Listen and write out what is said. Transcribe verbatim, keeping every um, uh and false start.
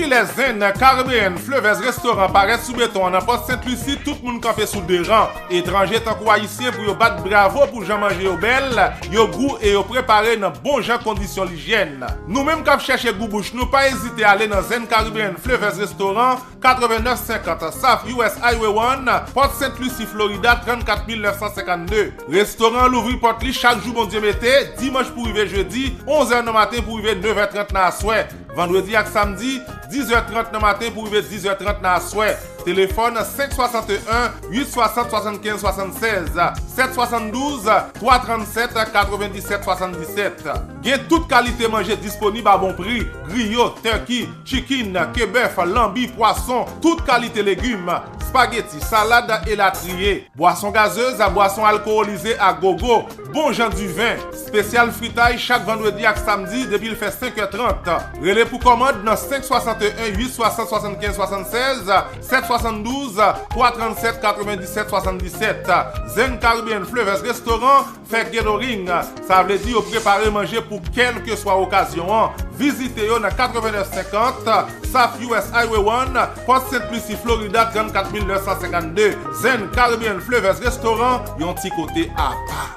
Lè Zen Caribbean Flavors Restaurant parèt sou beton an nan Pòt Sent Lisi, tout moun kanpe sou de ran. Etranje tankou Ayisyen pou yo bat bravo pou jan manje yo bèl, yo gou e yo prepare nan bon jan kondisyon lijyèn. Nou menm k ap chèche gou bouch nou, pa ezite ale nan Zen Caribbean Flavors Restaurant, katrevennèf senkant South U S Highway one, Pòt Sent Lisi, Florida, trannkat mil nèf san senkannde. Restoran an louvri pòt li chak jou Bondye mete, dimanch pou rive jedi, onz è nan maten pou rive nèf è trant nan aswè. Vandredi ak samdi, diz è trant nan maten pou rive diz è trant nan aswè. Telefòn senk swasanteyen, uit swasant, swasannkenz swasannsèz, sèt swasanndouz, twa trannsèt, katrevenndisèt, swasanndisèt. Gen tout kalite manje disponib a bon pri, griyo, turkey, chicken, kebèf, lanbi, pwason, tout kalite legim, spageti, salad, elatriye. Bwason gazez, bwason alkowolize a gogo, bon jan diven. Espesyal fritay chak vandredi ak samdi depi l fè senk è trant. Rele pou kòmand nan senk swasanteyen, uit swasant, swasannkenz swasannsèz, sèt swasanndouz, twa trannsèt, katrevenndisèt, swasanndisèt. Zen Caribbean Flavors Restaurant, fè gathering, sa vle di yo prepare manje pou kèlkeswa okazyon an. Vizite yo nan katrevennèf senkant South U S Highway one, Pòt Sent Lisi, Florida, trannkat mil nèf san senkannde. Zen Caribbean Flavors Restaurant, yon ti kote apa.